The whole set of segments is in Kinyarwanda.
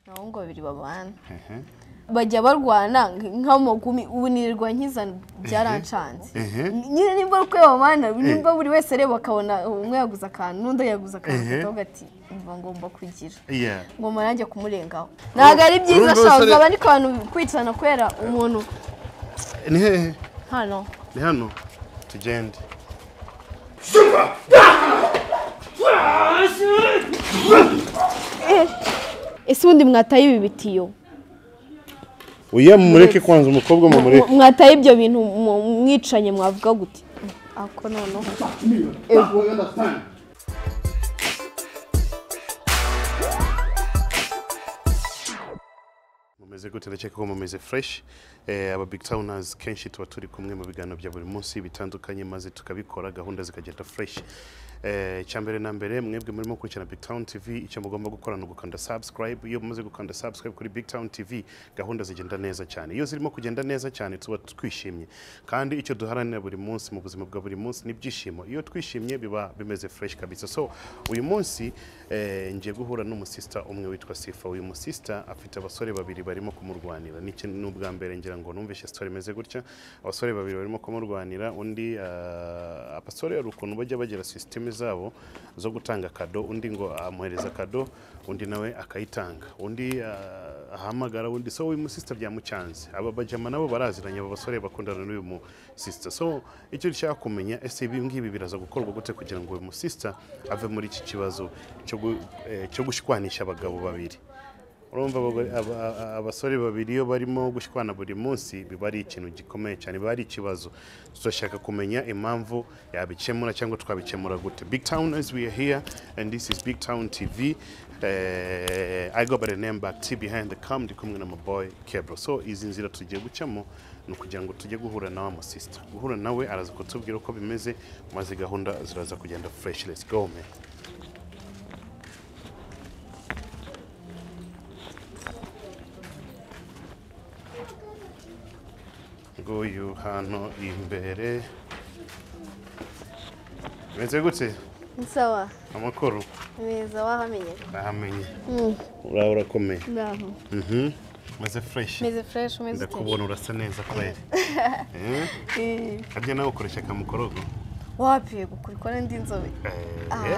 Abahungu babiri babana bajya barwana nk'amagumi, ubu nirirwa nkiza byarancanze. Nyine nimba uko babana, nimba buri wese areba akabona umwe yaguze akantu n'undi yaguze akantu, akavuga ati umva ngomba kugira ngomba nanjye kumurengaho. Ntabwo ari byiza sha, uzaba ni kantu kwicana kubera umuntu. Ni hehe? Hano. Ni hano, tugende. Ese ubundi mwataye ibi bitiyo? Oya, mumureke kwanza, umukobwa mumureke. Mwataye ibyo bintu mwicanye, mwavuga gute ako noneho? Ego. Mumeze gute? Ndakeka ko mumeze fresh. Aba Big Towners kenshi tuba turi kumwe mu biganiro bya buri munsi bitandukanye, maze tukabikora gahunda zikagenda fresh. Icyambere na mbere, mwebwe murimo gukurikirana Big Town TV, icyo mugomba gukora ni ugukanda subscribe. Iyo mumaze gukanda subscribe kuri Big Town TV, gahunda zigenda neza cyane. Iyo zirimo kugenda neza cyane tuba twishimye, kandi icyo duharanira buri munsi mu buzima bwa buri munsi ni ibyishimo. Iyo twishimye biba bimeze fresh kabisa. So uyu munsi ngiye guhura n'umusista umwe witwa Sifa. Uyu musista afite abasore babiri barimo kumurwanira. Ni ubwa mbere ngira ngo numvishe story imeze gutya. Abasore babiri barimo kumurwanira. Undi abasore hari ukuntu bajya bagira system zabo zo gutanga kado, undi ngo amuhereza kado, undi nawe akayitanga, undi ahamagara undi. So uyu musista byamucyanze. Aba bajama nabo baraziranye, aba basore bakundana n'uyu musista. So icyo nshaka kumenya, ese ibi ngibi biraza gukorwa gute kugira ngo uyu musista ave muri iki kibazo cyo gushwanisha abagabo babiri? Urumva abasore babiri iyo barimo gushwana buri munsi biba ari ikintu gikomeye cyane, biba ari ikibazo. Turashaka kumenya impamvu yabikemura cyangwa twabikemura gute. Big Towners, we are here and this is Big Town TV. I go by the name Back T behind the cam, ndi kumwe na my boy Kebro. So izi nzira tugiye gucamo ni ukugira ngo tujye guhura na wa musista. Guhura nawe araza kutubwira uko bimeze, maze gahunda ziraza kugenda fresh. Let's go, man. Nguyu hano imbere. Meze gute? Sawa. Amakuru? Meza, wahamenye? Nahamenye. Uraho urakomeye? Ndaho. Meze fresh. Meze fresh, umeze ute? Ndakubona urasa neza kweli. Harya nawe ukoresha akamukorogo? Wapi, gukora ndi inzobe.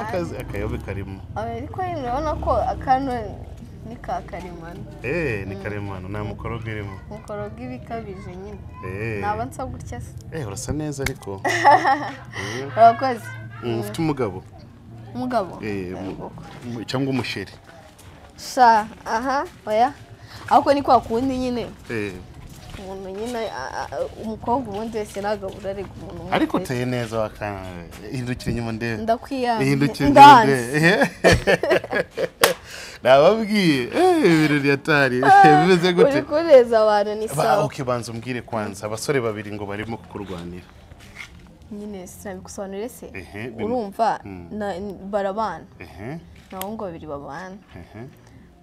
Akazi akayobe karimo. Ariko nyine urabona ko akantu ni ka karemano. Ni karemano, nta mukorogo irimo. Mukorogo ibikabije nyine. Naba nsa gutya se. Urasa neza ariko. Urakoze. Ufite umugabo? Umugabo? Cyangwa umusheri? Sha, aha, oya. Ahubwo ni kwa kundi nyine. Umuntu nyine umukobwa ubundi wese ntabwo arega umuntu. Ariko uteye neza wakana. Hindukira inyuma ndebe. Ndakwiyanga. Hindukira inyuma ndebe. Nababwiye, ibirori yatari. Bimeze gute? Uri kureza abantu ni sawa. Okay, banza umbwire kwanza, abasore babiri ngo barimo kukurwanira. Nyine sinabigusobanurire se. Urumva barabana. Nabo babiri babana.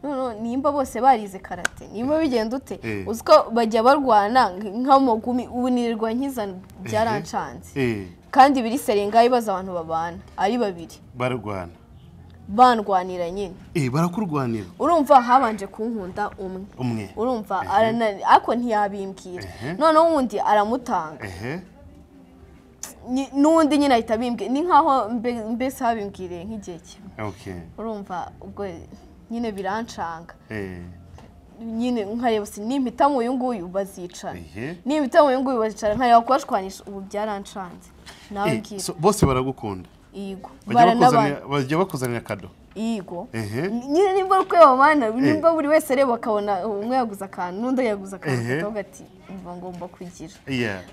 No, nimba bose barize karate, nimba bigenda ute? Uziko bajya barwana nk'amagumi, ubu nirirwa nkiza byarancanze. Kandi biri serenga ibibazo abantu babana ari babiri. Barwana. Bandwanira nyine. Barakurwanira. Urumva habanje kunkunda umwe. Urumva ariko ntiyabimbwira. Noneho undi aramutanga. N'undi nyine ahita abimbwira. Ni nkaho mbese habimbwiriye nk'igihe kimwe. Urumva ubwo nyine birancanga. Nyine nkareba si nimpitamo uyu nguyu bazicara. Nimpitamo uyu nguyu bazicara, nkareba kubashwanisha, ubu byarancanze. Nawe mbwira. Bose baragukunda? Yego. Bajya bakuzanira kado? Yego. Nyine nimba uko babana, nimba buri wese areba akabona umwe yaguze akantu n'undi yaguze akantu, akavuga ati umva ngomba kugira.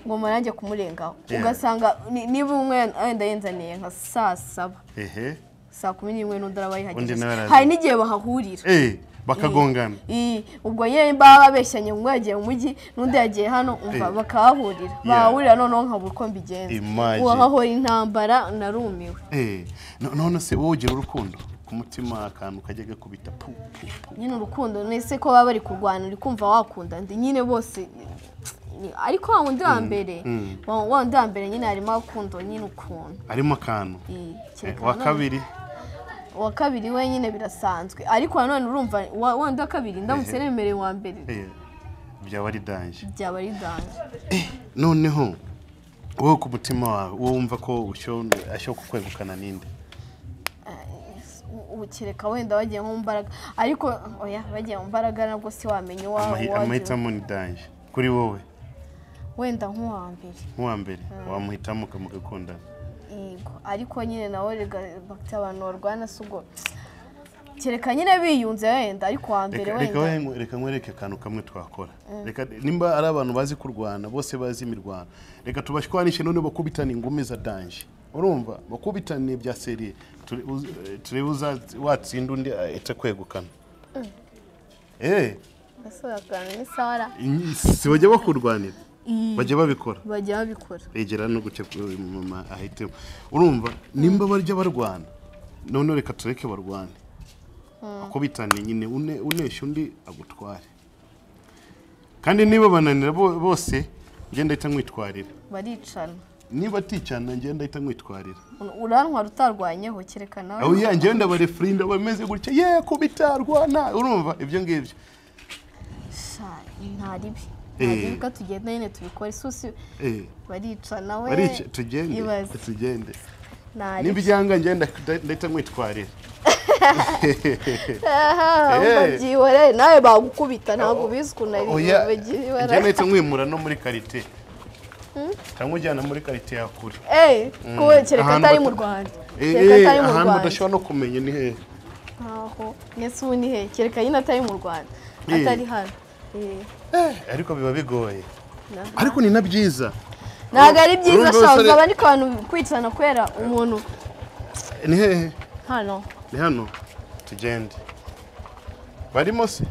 Ngomba nanjye kumurengaho. Ugasanga niba umwe wenda yenzaniye nka saa saba. Saa 11 n'undi araba yihagije. Hari n'igihe bahahurira. Bakagongana. Ubwo nyine baba babeshyanye, umwe yagiye mu mujyi n'undi yagiye hano, umva bakahahurira. Bahahurira noneho nkabura uko mbigenza. Ubu nkahora intambara narumiwe. None se wowe ugira urukundo ku mutima, akantu kajya gakubita pu pu pu? Nyine urukundo nese ko baba bari kurwana uri kumva wakunda ndi nyine bose. Ariko wa wundi wa mbere, wa wundi wa mbere nyine harimo urukundo nyine ukuntu. Harimo akantu. Wa kabiri. Uwa kabiri wenyine birasanzwe, ariko nanone urumva wandi wa kabiri ndamutse nemereye uwa mbere byaba ari danger. Byaba ari danger. Noneho wowe ku mutima wawe wowe wumva ko ashobora kukwegukana ninde? Kereka wenda bagiye mu mbaraga, ariko oya bagiye mu mbaraga nabwo si wamenya uwa amahitamo ni danger kuri wowe. Wenda nk'uwa mbere. Nk'uwa mbere wamuhitamo mugakundana. Yego, ariko nyine nawe rega bakita abantu barwana si ubwo kereka nyine biyunze wenda, ariko wa mbere wenda. Reka nkwereke akantu kamwe twakora. Reka nimba ari abantu bazi kurwana bose bazi imirwano, reka tubashwanishe none bakubitana ingumi za danger. Urumva bakubitane bya serie, turebe watsinda undi ahita kwegukana. Si bajya bakurwanira, bajya babikora, bajya babikora. Egera no guce mama ahitemo. Urumva nimba barya barwana none reka tureke barwane, akubitane nyine unesha undi agutware. Kandi niba bananira bose ngenda ahita nkwitwarira. Baricana. Niba aticana ngenda ahita nkwitwarira. Urantwara utarwanyeho kereka nawe. Oya ngenda barefrinda bameze gutya ye kubitarwana. Urumva ibyo ngibyo. Sha ntaribi. Ntabwo tugenda nyine tubikora isusi. Baricana we. Barica tugende. Tugende. Niba ibyanga ngenda ndahita nkwitwarira. Babyihorere nawe bagukubita ntabwo ubizi ukuntu ari babyihorere. Ngenda ndahita nkwimura no muri karite. Cyangwa ujyana muri karite ya kure. Kereka atari mu Rwanda. Kereka atari mu Rwanda. Ahantu udashobora no kumenya ni hehe. Aho mwese ubu ni hehe? Kereka nyine atari mu Rwanda. Atari hano. Ariko biba bigoye. Ariko ni na byiza. Ntabwo ari byiza shaza ariko abantu kwicana kwera umuntu. Ni hehe? Hano. Ni hano. Tugende. Barimo se?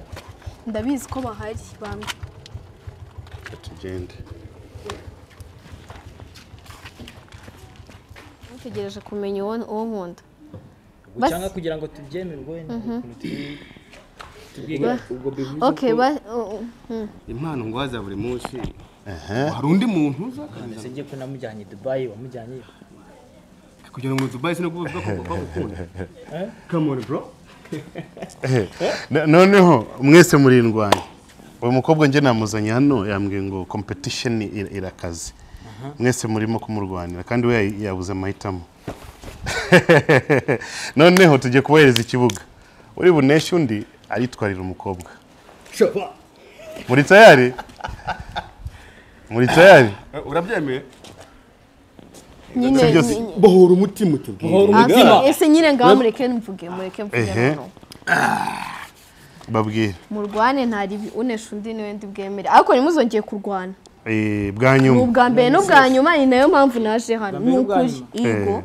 Ndabizi ko bahari bamwe. Tugende. Ntegereje kumenya uwo nkunda. Cyangwa kugira ngo tubyemerwe ukuntu tubwiga ubwo bivuze. Okay, impano ngwaza buri munsi. Hari undi muntu uza ngiye ko namujyanye Dubai wamujyanye kugira ngo Dubai sino kuvuga ko bagukunda. Come on bro. Noneho mwese muri ndwanya. Uyu mukobwa nje namuzanye hano yambwiye ngo competition irakaze. Mwese murimo kumurwanira kandi we yabuze amahitamo. Noneho tujye kubahereza ikibuga. Uri buneshe undi aritwarira umukobwa. Muri tayari? Muri tayari? Urabyemeye? Nyine bohora umutima utubwire. Bohora umutima. Ese nyine ngaho mureke mvuge, mureke mvuge. Babwire. Murwane ntari unesha undi niwe ndi bwemere. Ariko nimuzongeye kurwana. Bwa nyuma. Ubwa mbere n'ubwa nyuma ni nayo mpamvu naje hano. Nukuri. Yego.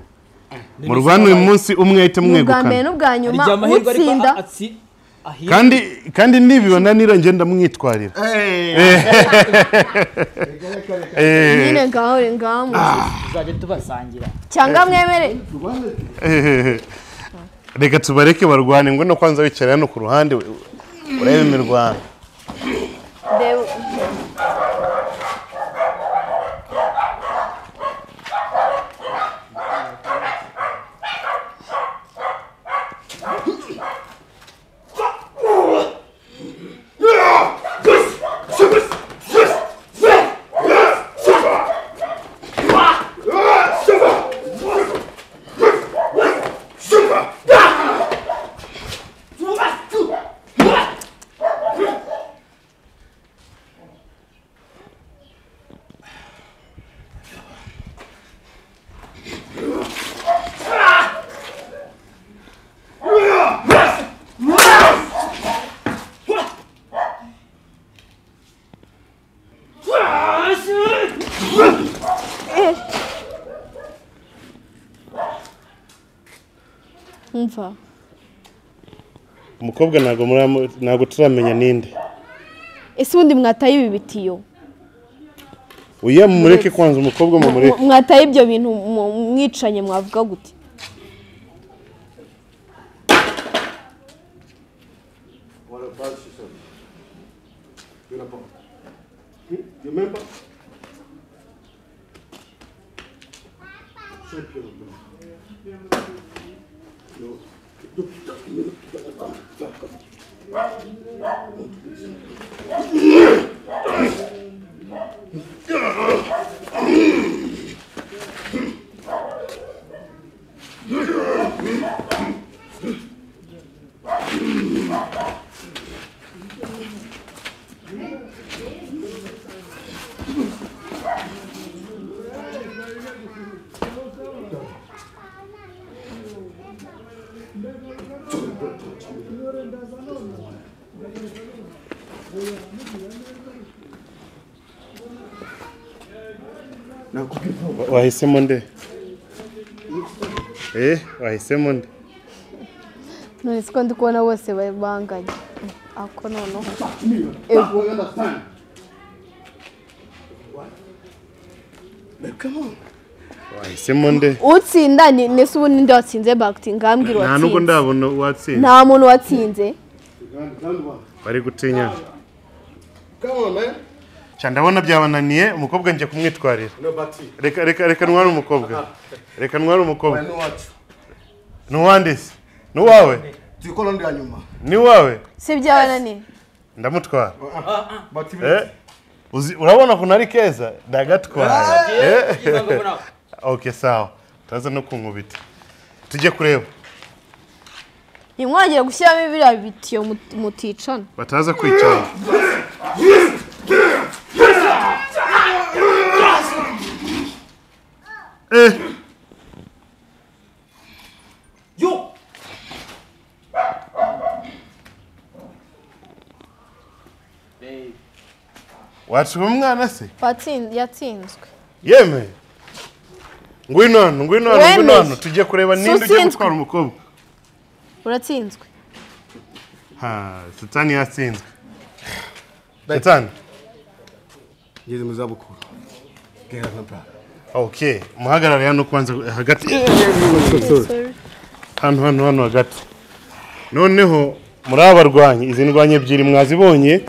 Murwane uyu munsi umwe ahita mwegukana. Ubwa mbere n'ubwa nyuma utsinda. Kandi nibibananira ngenda mwitwarira. Nyine ngaho ngaho tuzajya tubasangira. Cyangwa mwemere. Reka tubareke barwane ngo no kwanza wicara hano ku ruhande urebe imirwano. Umva umukobwa ntabwo turamenya ninde. Ese ubundi mwataye ibi bitiyo? Oya mumureke kwanza umukobwa mumureke. Mwataye ibyo bintu mwicanye mwavuga gute? Remember? No. Wahisemo nde? Wahisemo nde? None siko ndi kubona bose banganye. Ako noneho. Ego. Wahisemo nde? Utsinda ni nese ubu ninde watsinze Bakti ngambwira watsinze. Nta nubwo ndabona watsinze. Nta muntu watsinze. Bari gutinya. Come on man. Ndabona byabananiye umukobwa nje kumwitwarira. Reka reka reka ntware umukobwa. Reka ntware umukobwa. Nuwandise. Nuwawe? Tukolo ndi anyuma. Ni wawe? Si byabananiye. Ndamutwara. Urabona ko nari keza ndagatwara. Okay sawa. Taza no kunkubita. Tujye kureba. Nimwongera gushyiramo biriya bitiyo muticana. Bataza kwicana. Yo. Wacu umwana se? Yatsinzwe. Yeme. Ngwino hano, ngwino hano, ngwino hano tujye kureba ninde ugiye gutwara umukobwa. Uratsinzwe. Ha, Satani yatsinzwe. Satani. Ngeze mu zabukuru. Gera na bra. Okay, muhagarare hano kwanza hagati. Hano hano hano hagati. Noneho muri abarwanyi izi ndwanyi ebyiri mwazibonye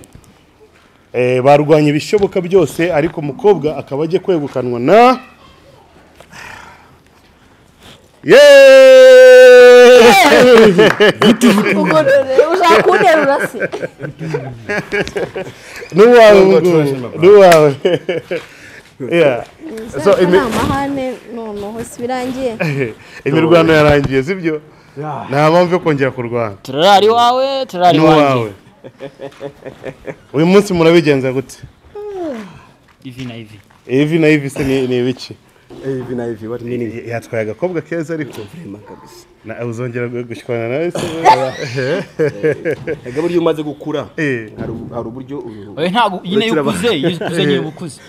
barwanye ibishoboka byose ariko umukobwa akaba agiye kwegukanwa na Uzakunterura se? Nuwawe nuwawe. Yeah. So amahane noneho si birangiye. Imirwano yarangiye sibyo? Nta mpamvu yo kongera kurwana. Turari wawe, turari wanjye. Uyu munsi murabigenza gute? Ivi na ivi. Ivi na ivi se ni ibiki? Ivi na ivi what meaning? Yatwaye agakobwa keza ariko vrema kabisa. Na uzongera gushwana nawe se? Ega buryo umaze gukura. Hari uburyo oye ntago nyine yukuze, yukuze nyine bukuze.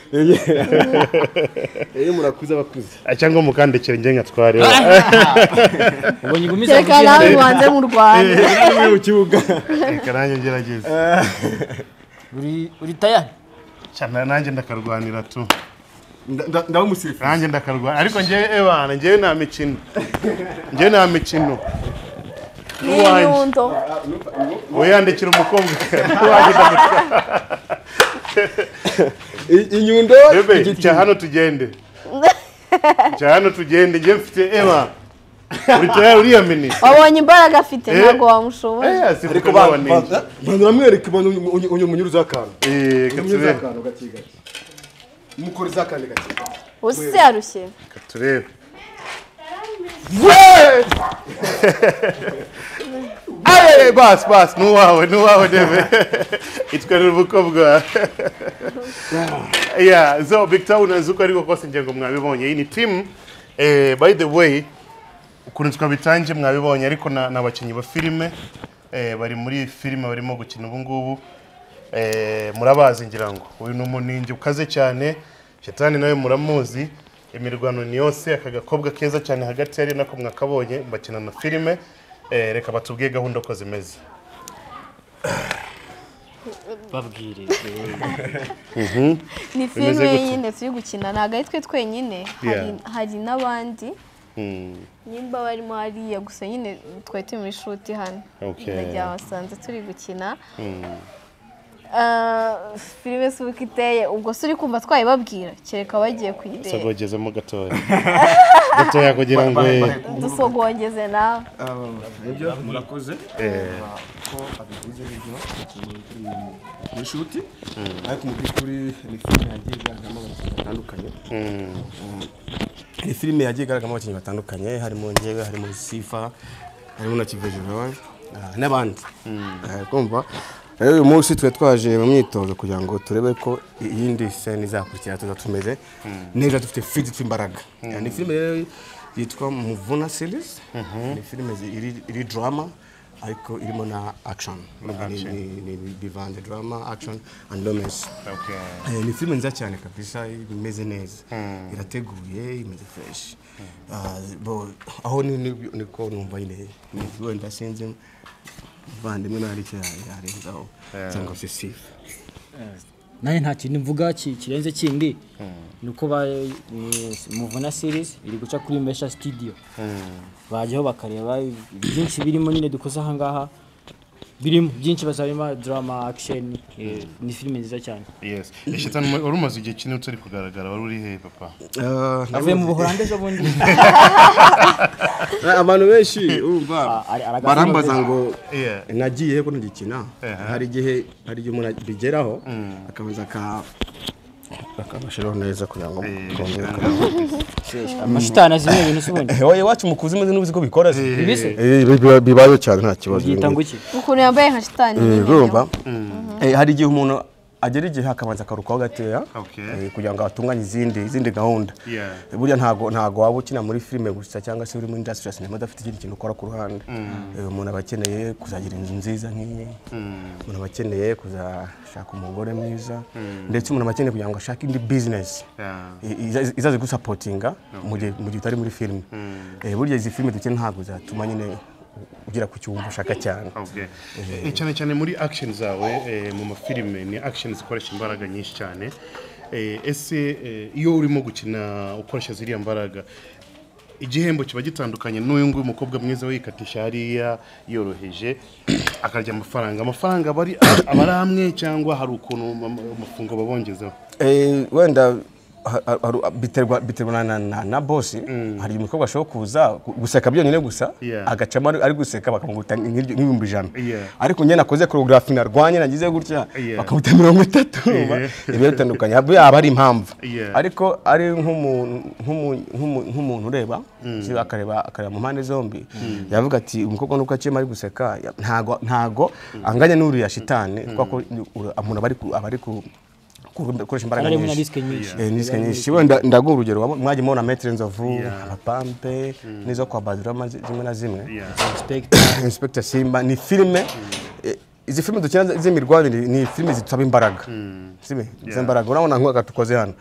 Iyo murakuze abakuze. Cyangwa mukandekere nge ngatware. Ubonye gumiza kugira. Reka nawe wanze mu Rwanda. Mu kibuga. Reka nanjye ngerageze. Uri tayari? Cyane nanjye ndakarwanira tu. Ndaho musifu. Nanjye ndakarwana ariko ngewe ebana ngewe nta mikino. Ngewe nta mikino. N'inyundo. Uyandikira umukobwa. Wanjye ndamutwara. Inyundo. Bebe, cya hano tugende. Cya hano tugende ngewe mfite eba. Uri tayari uriyamini? Wabonye imbaraga afite ntabwo wamushobora. Ariko bantu uramwereka umunyuruza akantu. Katurebe. Akantu gake. Mukore zakane gake. Usi yarushye. Katurebe. Aye bas bas nuwawe nuwawe debe. Itwerera umukobwa. Yeah, so Big Town azuko ariko kose nje ngo mwabibonye. Iyi ni team by the way ukuntu twabitanje mwabibonye ariko n'abakinyi ba filime bari muri filime barimo gukina ubu ngubu. Murabazi ngira ngo uyu ni umuningi ukaze cyane Shetani nawe muramuzi imirwano ni yose akagakobwa keza cyane hagati yari nako mwakabonye bakina na filime reka batubwiye gahunda ko zimeze babwire. Ni filime nyine turi gukina ntago ari twe twenyine hari n'abandi nimba barimo hariya gusa nyine twari turi muri shoot hano ndagira basanze turi gukina. Filime si uko iteye, ubwo se uri kumva twayibabwira kereka bagiye kuyireba. Sogogezemo gatoya gatoya kugira ngo dusogongeze nawe. Nibyo murakoze ko abivuze nibyo muri shuti, ariko mu by'ukuri ni filime yagiye igaragaramo abakinnyi batandukanye. Ni filime yagiye igaragaramo abakinnyi batandukanye, harimo njyewe, harimo Sifa, harimo na Kivejuru n'abandi. Kumva rero uyu munsi twe twaje mu myitozo kugira ngo turebe ko iyindi scene izakurikira tuza tumeze neza, dufite fit imbaraga. Ni filime rero yitwa Muvuna series. Ni filime iri drama ariko irimo na action. Ni bivanze drama, action and romance. Ni filime nziza cyane kabisa, imeze neza, irateguye, imeze fresh. Aho niko numva nyine wenda sinzi muvandimwe nari cyarenzaho cyangwa se Sifa. Naye nta kintu mvuga kirenze kindi, nuko ba Muvuna series iri guca kuri Mesha Studio. Bajyaho bakareba byinshi birimo nyine dukoze aha ngaha, birimo byinshi bazabima drama, action, ni filime nziza cyane. Yes. Eshitani wari umaze igihe kinini utari kugaragara, wari uri he papa? Avuye mu Buholande ejo bundi. Abantu benshi urumva barambaza ngo nagiye ko ngikina. Hari igihe umuntu bigeraho akabanza akabashiraho neza kugira ngo amashitani azimye ibintu se ubundi. Oye wacu mukuzi meze n'ubuzi ko bikora se. Bibayo cyane nta kibazo. Byita ngo iki? Ukuntu yambaye nka shitani. Urumva? Hari igihe umuntu agera igihe akabanza akarukaho gateya kugira ngo atunganye izindi gahunda. Burya ntago waba ukina muri filime gusa cyangwa se uri muri industry ya cinema udafite ikindi kintu ukora ku ruhande. Umuntu aba akeneye kuzagira inzu nziza nk'iyi, umuntu aba akeneye kuzashaka umugore mwiza, ndetse umuntu aba akeneye kugira ngo ashake indi business izaza gusapotinga mu gihe utari muri filime. Burya izi filime dukina ntabwo zatuma nyine ugira ku cyumba ushaka cyane. Cyane cyane muri action zawe mu mafilime ni action zikoresha imbaraga nyinshi cyane. Ese iyo urimo gukina ukoresha ziriya mbaraga, igihembo kiba gitandukanye n'uyu nguyu mukobwa mwiza wikatisha hariya yoroheje akarya amafaranga aba ari amwe cyangwa hari ukuntu amafungo babongezaho? Wenda biterwa na boss. Hari umukobwa ashobora kuza guseka byonyine gusa agacamo ari guseka bakamuguta nk'ibihumbi 100, ariko njye nakoze choreography narwanye nagize gutya bakamuta 30. Ibyo bitandukanye yaba ari impamvu, ariko ari nk'umuntu ureba akareba mu mpande zombi yavuga ati umukobwa nuko aciyemo ari guseka ntago anganya n'uriya shitani, kuko umuntu aba ari gukoresha imbaraga nyinshi. Risque nyinshi. Wenda ndaguha urugero, mwagiye mubona Maître Nzovu, Abapampe n'izo kwa Badrama zimwe na zimwe, Inspector Simba. Ni filime izi filime dukina z'imirwanire ni filime zitaba imbaraga, sibe imbaraga. Urabona nk'uko tukoze hano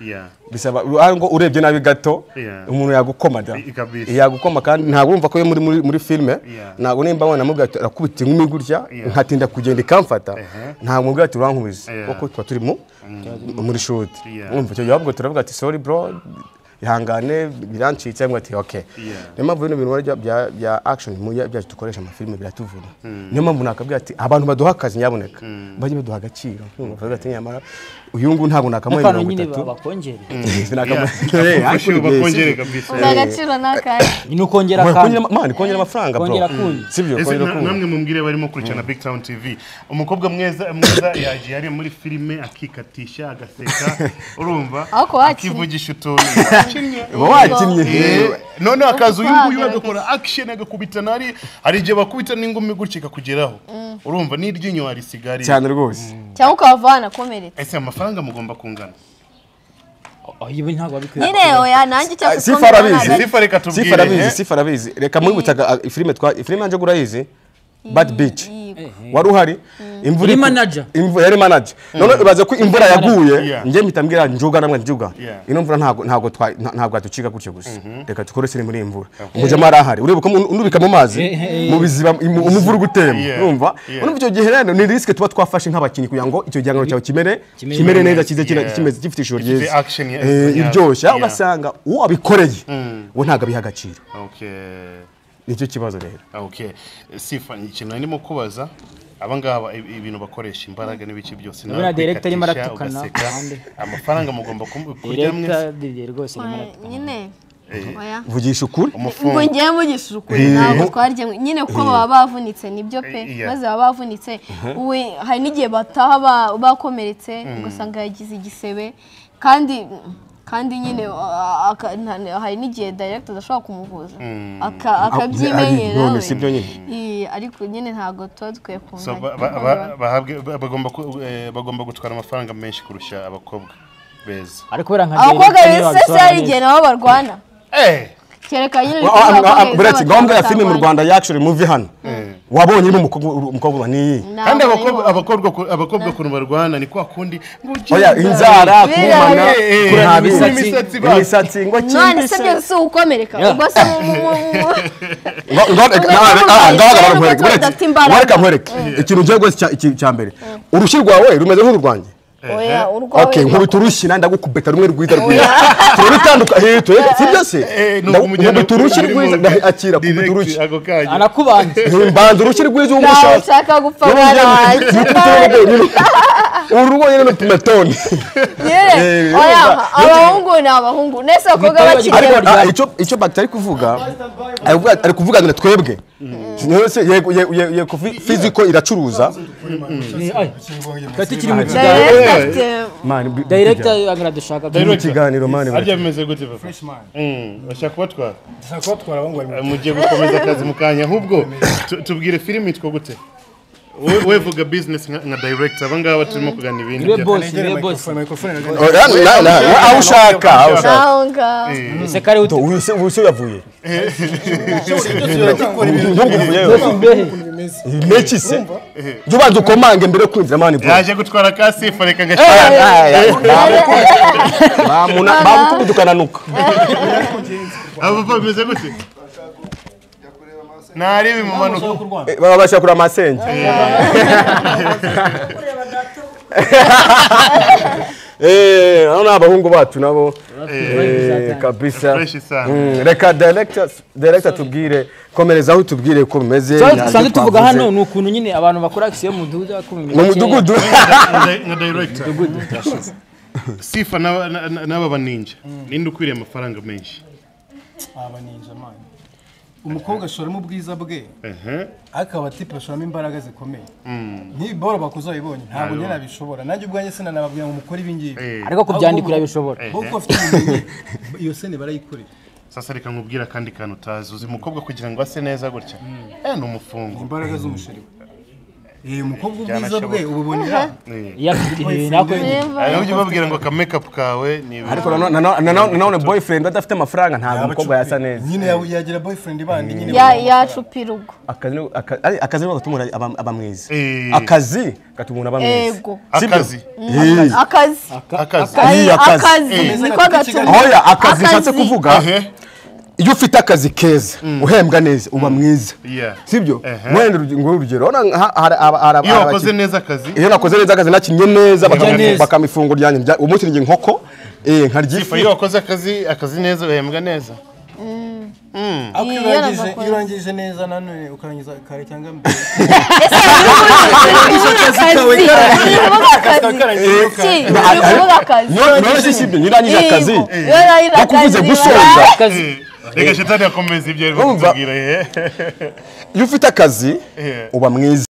bisaba ngo urebye nabi gato umuntu yagukoma da, yagukoma, kandi ntabwo urumva ko muri filime ntabwo nimba wabona mubwira ati arakubita inkumi gutya nkatinda kugenda ikamfata, ntabwo mubwira ati urankubize kuko tuba turi muri shoot. Urumva icyo gihe ahubwo turavuga ati sorry bro, ihangane birancitse, cyangwa ati okay. Niyo mpamvu bino bintu bya action byacu dukoresha amafilime biratuvuna. Niyo mpamvu nakabwira ati abantu baduha akazi nyaboneka bajye baduha agaciro. Bavuga ati nyamara uyu nguyu ntabwo nakamuha 30 bakongere bakongere kabisa. Agaciro nakaye ni ukongera kandi man kongera amafaranga bro, sibyo? Kongera kundi. Namwe mumbwire barimo kurikirana Big Town TV, umukobwa mwiza yagiye ari muri filime akikatisha agaseka, urumva akivugisha utuntu wakinnye, none akaza uyu nguyu agakora action agakubita nari hari igihe bakubita n'ingumi gutya ikakugeraho, urumva n'iryinyo warisigari cyane rwose, cyangwa ukavana komeretse. Ese amafaranga mugomba kungana? Ibi ntabwo bikwiye. Nyine oya nanjye cyakubwira. Sifa arabizi, Sifa arabizi. Reka mwibutsaga filime filime yanje gurayizi Bad Bitch. Wari uhari imvura manager. Imvura yari manager. None ibaze ko imvura yaguye nje mpita mbwira njuga namwe njuga. Ino mvura ntago ntabwo atucika gutyo gusa. Reka tukore muri imvura. Umujama arahari. Urebuka unubika mu mazi mu biziba umuvura ugutemba. Urumva? Urumva icyo gihe rero ni risk tuba twafashe nk'abakinyi kugira ngo icyo gihangano cyawe kimere neza kize kimeze gifite ishusho ryiza. Iryoshye ugasanga uwo abikoreye we ntago abiha agaciro. Okay. Nicyo kibazo rero. Okay. Sifa, ikintu ndimo kubaza Aba ngaba ibintu bakoresha imbaraga n'ibiki byose nawe director arimo aratukana amafaranga mugomba kurya mwese director rwose arimo aratukana nyine oya vugisha ukuri ngo ngiye mvugisha ukuri ntabwo twarya nyine kuko baba bavunitse nibyo pe maze baba bavunitse we hari n'igihe bataha bakomeretse ugasanga yagize igisebe kandi nyine hari n'igihe director adashobora kumuvuza akabyimenyera we ariko nyine ntabwo tuba dukwiye kunganya bagomba gutwara amafaranga menshi kurusha abakobwa beza ariko bera nka abakobwa beza hari igihe nabo barwana kereka nyine buretse ngombwa ya filime mu Rwanda ya actually movie hano wabonye irimo umukobwa ni kandi abakobwa kuntu barwana ni kwa kundi oya inzara kumana imisatsi ngo none se byose ukomereka ubwo se ngaga nkwereke ikintu ngiye rwose cya mbere urushyi rwawe rumeze nk'urwanjye. Oya urwawe. Okay, nkubita urushyi nandi ndagukubeta rumwe rwiza rwiza. Turabitandukanye si byose. Nkubita urushyi rwiza akira kubita urushyi. Arakubanza. Mbanza urushyi rwiza umushaka. Ushaka gupfa mwana. Urugo nyine no tumetoni. Oya abahungu ni abahungu. Nese abakobwa bakiri. Ariko icyo batari kuvuga ari kuvuga ngo twebwe. Nose yego yego physical iracuruza. Kati kiri mu kiganiro. Man director agradushaka mu kiganiro man. Arya bimeze gute papa? Fresh man. Bashaka kubatwara. Ndashaka kubatwara abahungu bari mugiye gukomeza akazi mukanya ahubwo tubwire film itwa gute? Wewe vuga business nka director abangaba turimo kugana ibindi bya boss aho ushaka ese kare uyu yavuye meki se jubanza ukomange mbere yo kwinjira mani bro yaje gutwara kasifa reka ngashaka bamukubudukananuka abo bameze gute nari bimumanuka babasha kura amasenge hano abahungu bacu nabo kabisa. Reka director tubwire komereza aho tubwire uko bimeze. Dusanzwe tuvuga hano ni ukuntu nyine abantu bakora action mu mudugudu nka director Sifa n'aba baninja ninde ukwiriye amafaranga menshi? Aba ninja man. Umukobwa ashoramo ubwiza bwe ariko abatipe bashoramo imbaraga zikomeye nk'ibi boro bakoze wabibonye ntabwo njye nabishobora nanjye ubwanjye sinanababwira ngo mukore ibi ngibi ariko kubyandika urabishobora kuko bafite ubumenyi iyo sene barayikorera. Sasa reka nkubwira kandi kantu utazi uzi umukobwa kugira ngo ase neza gutya ni umufungo imbaraga z'umusheri we umukobwa ubwiza bwe ububonera ujye ubabwira ngo ka make up kawe ni ariko nanone boyfriend adafite amafaranga ntabwo umukobwa yasa neza nyine yagira boyfriend bandi nyine yacupira ubwo akazi niko gatuma aba mwiza akazi gatuma umuntu aba mwiza akazi akazi niko gatuma oya akazi nshatse kuvuga iyo ufite akazi keza uhembwa neza uba mwiza sibyo wenda ngo urugero iyo wakoze neza akazi iyo nakoze neza akazi nakinye neza bakama ifunguro ryanjye umunsi njye inkoko nkarya ifi iyo wakoze akazi neza uhembwa neza ariko iyo urangije neza nanone ukarangiza kare cyangwa mbere nirangije akazi bakuvuze gusoza reka shetani yakomeza ibyo ari kutubwira iyo ufite akazi uba mwiza.